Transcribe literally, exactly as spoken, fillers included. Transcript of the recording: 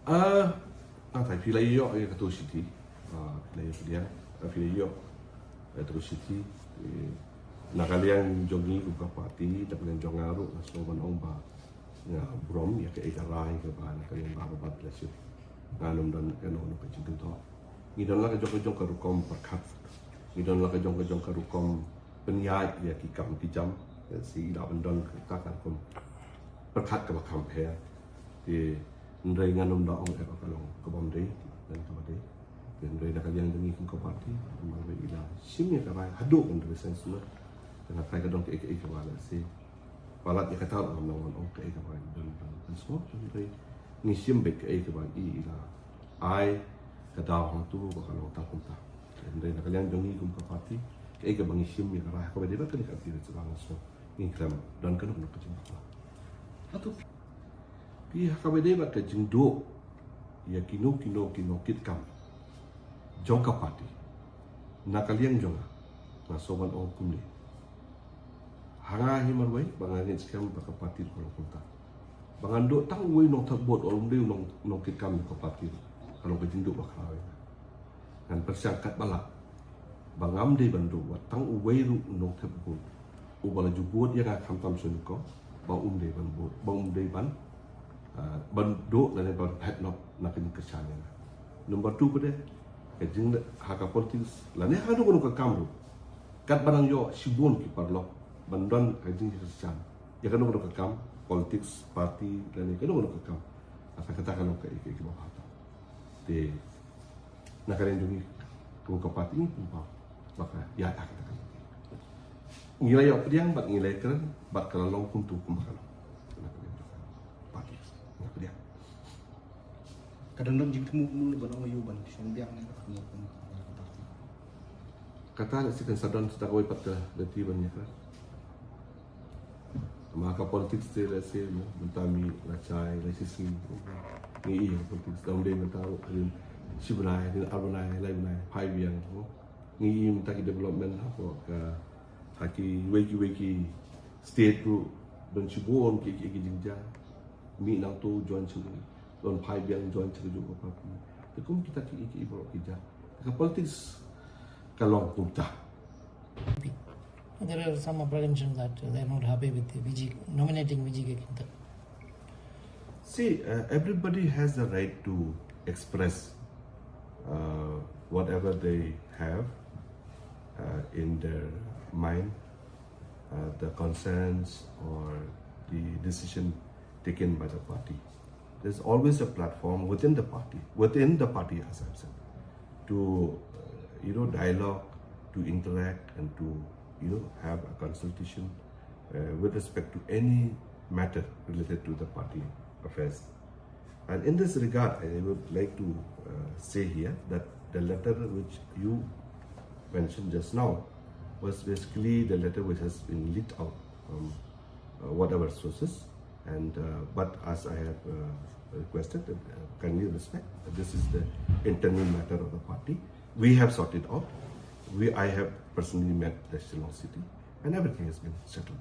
Ah, nga tharai phi la ïoh ïa kato shithi. Ah, phi la ïoh pdiang, ah, phi la ïoh ïa kato shithi. Eh, na ka liang jong ngi kum ka party, na ka liang jong nga ruh, nga sngew ban ong ba nga burom ïa kaei ka rai kaba na ka liang ba, ba la shift. Ngam don kano kano ka jingkyntu. Ngi don la ka jong ka jong ka rukom pyrkhat. Ngi don la ka jong ka jong ka rukom pynïaid ïa ki kam ki jam. Ïa, shi i la ban don ka, ka rukom pyrkhat kaba kham pher. Te hynrei ngan ym da ong ïa ka long ka bym dei, don kaba dei. Te hynrei na ka liang jong ngi kum ka party, namar ba i la shim ïa ka rai haduh ban da resign sumar. Te nga tharai ka don kaei kaei kaba la shi palat ïa kata, ngam nang wan ong kaei kaba don ban sngewthuh, hynrei ngi shim beit kaei kaba i, i la ai ka daw hangto ba ka long tang kumta. Hynrei na ka liang jong ngi kum ka party, kaei kaba ngi shim ïa ka rai ha kaba ïadei bad kane ka period, shuwa nga sngew ngim khlem don kano kano ka jingbakla. Hato phi ha kaba ïadei bad ka jingduh ïa kino kino ki nongkitkam jong ka party, na ka liang jong nga, nga sngew ban ong kumne. Ha nga hi marwei ba nga ngeit skhem ba ka party ruh ka long kumta. Ba ngan duh tang uwei u nongthep vote, u lum dei u nong, nongkitkam ka party ruh, ka long ka jingduh bakhraw ïa nga. Ngan pyrshang katba lah ba ngam dei ban duh wat tang uwei ruh u nongthep vote uba la ju vote ïa nga khamtam sha u nyngkong, ba um dei ban vote, ba um dei ban, ah, ban duh lane ban phet noh na ka jingkyrshan ïa nga. Number two pat, ka jing ha ka politics lane ha kano kano ka kam ruh, katba nang ïoh shibun ki paralok ban don ka jingkyrshan ïa kano kano ka kam, politics, party lane kano kano ka kam, ata kata ka long kaei kaei kaba bha tam. Te na ka liang jong ngi kum ka party ngi pynpaw ba ka ïaid ha kata ka liang. Ngi la ïoh pdiang bad ngi la ïakren bad ka la long kumto kumba ka long. Na ka liang jong ka party ngi la pdiang. Ka dang don jingthmu kumno ban ong ïa u ban shong biang ne ka thmu kum ka party? Kata lehse kan sa don sa kawei pat ka lynti ban ïakren. Namar ka politics te lehse, mo, mynta mih la shai la shisngi, ngi i ha politics, da um dei mynta ruh, hadien shi bnai, hadien ar bnai, lai bnai, phai biang, mo. Ngi i mynta ki development hapoh ka, ha kiwei kiwei ki state ruh don shibun ki, ki, ki jingjia. Mih nangto join sha, don phai biang join sha kajuh ka party. Te kum kita ki, ki, ki baroh ki jia. Ka politics ka long kumta. There are some apprehensions that they are not happy with the V G, nominating V G K Kington. See, uh, everybody has the right to express, uh, whatever they have, uh, in their mind, uh, the concerns or the decision taken by the party. There's always a platform within the party, within the party, as I've said, to, uh, you know, dialogue, to interact, and to, you know, have a consultation, uh, with respect to any matter related to the party affairs. And in this regard, I would like to, uh, say here that the letter which you mentioned just now was basically the letter which has been leaked out from, uh, whatever sources. And, uh, but as I have, uh, requested, uh, kindly respect, this is the internal matter of the party. We have sorted out. We, I have personally met the Shillong City, and everything has been settled.